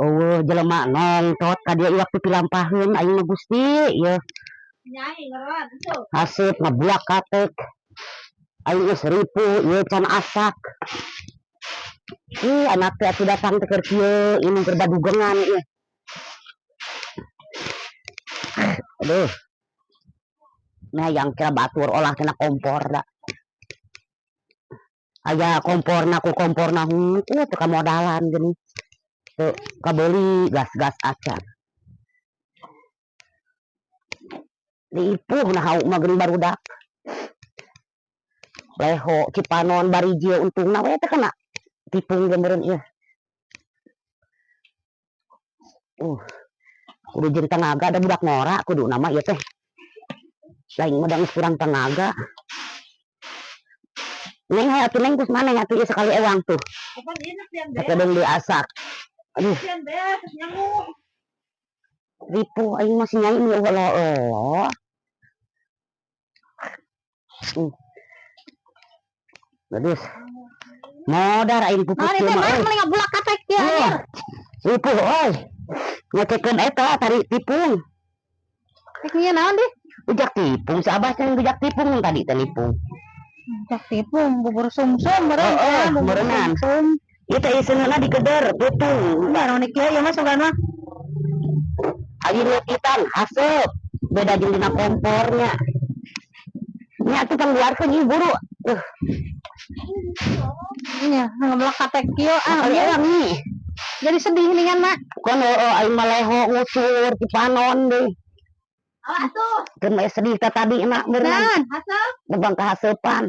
Eueuh jelema nongtot ka dieu iwak pipilampaheun aing mah Gusti ieu. Nyai ngeron tuh. Haseup ngabuak katek. Aing geus ripuh ieu can asak. Ih, anak teh atuh datang teh keur kieu, ieu keur badugengan ieu. Aduh. Nah, yang kira batur olah kena kompor da. Aya komporna ku komporna hungkul teu kamodalan geuning. Teu kabeuli gas-gas acan. Ripuh nah hauk mah geuning barudak. Leho Cipanon barijil untungna we teh kena tipung ge meureun ieu. Kudu jeung tenaga da budak ngora kudu nama ieu teh. Lain mah da geus kurang tenaga. Neng hayu atuh neng geus maneh atuh ieu sakali ewang tuh. Sakedeung diasak. Aduh. Ripuh aing mah si nyai nu elo-elo. Aduh. Modar aing pupuk Mari ieu teh, mah, mah, euy. meuli ngabulak katek ieu, Oh. anjir. Ripuh euy. Ngecekeun eta tari tipung. Rek nyieun naon deh? Ujak tipung si Abah teh ujak tipung tadi teh nipung. Ujak tipung bubur sumsum meureun Heeh, teh, bubur meureunnan. sumsum. Ieu teh iseunna digeder putung. Baru nih kieu ieu mah sugan mah. Ayeuna leutitan haseup. Beda jeung dina kompornya. Nya atuh pangluarkeun ieu buru. Nya, ngeblak katek kieu ah. Kali Ieu. urang nih. Jadi sedih nih kan, Mak. Kan heeh aing mah leho ngusur ti panon deui. Alah atuh. Keun mah sedih teh tadi na beunang. Naon? Haseup. Bebang kahaseupan.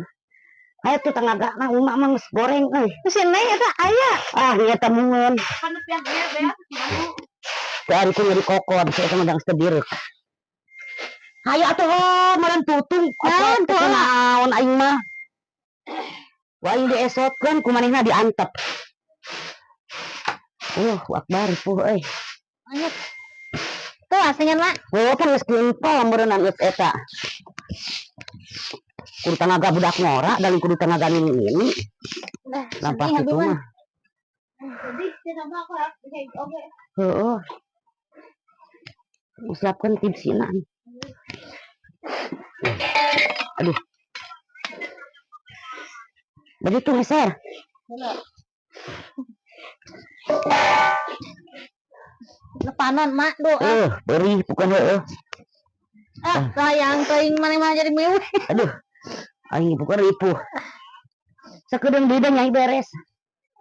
Hayu tuh tenagana uma mah geus goreng euy. Si Neng eta aya. Ah, ieu teh mungeun. Kan nepian ieu beas nyamu. Teu ari ku nyeri kokod, saya teh mah geus teu bireuk. Hayu atuh ho, meureun tutung. Naon Teu tuh, Mak? naon aing mah. Wah, aing diesotkeun ku manehna diantep. Akbar puh euy. Lanjut. Tuh asingan, Mak. Oh, kan geus kimpel meureunnan geus eta. Kudu tenaga budak ngora dan kudu tenaga nini-nini. Dah, Lampah sedih kitu abi mah. mah. Sedih sih sama aku ya. Oke. Heeh. Siapkeun tipsina. Aduh. Begitu ngeser. Lepanon, Mak, doa. Perih bukan heeh. Ah, sayang teuing maneh mah jadi miwi. Aduh. Aing bukan ripuh. Sakedeung deui da nyai beres.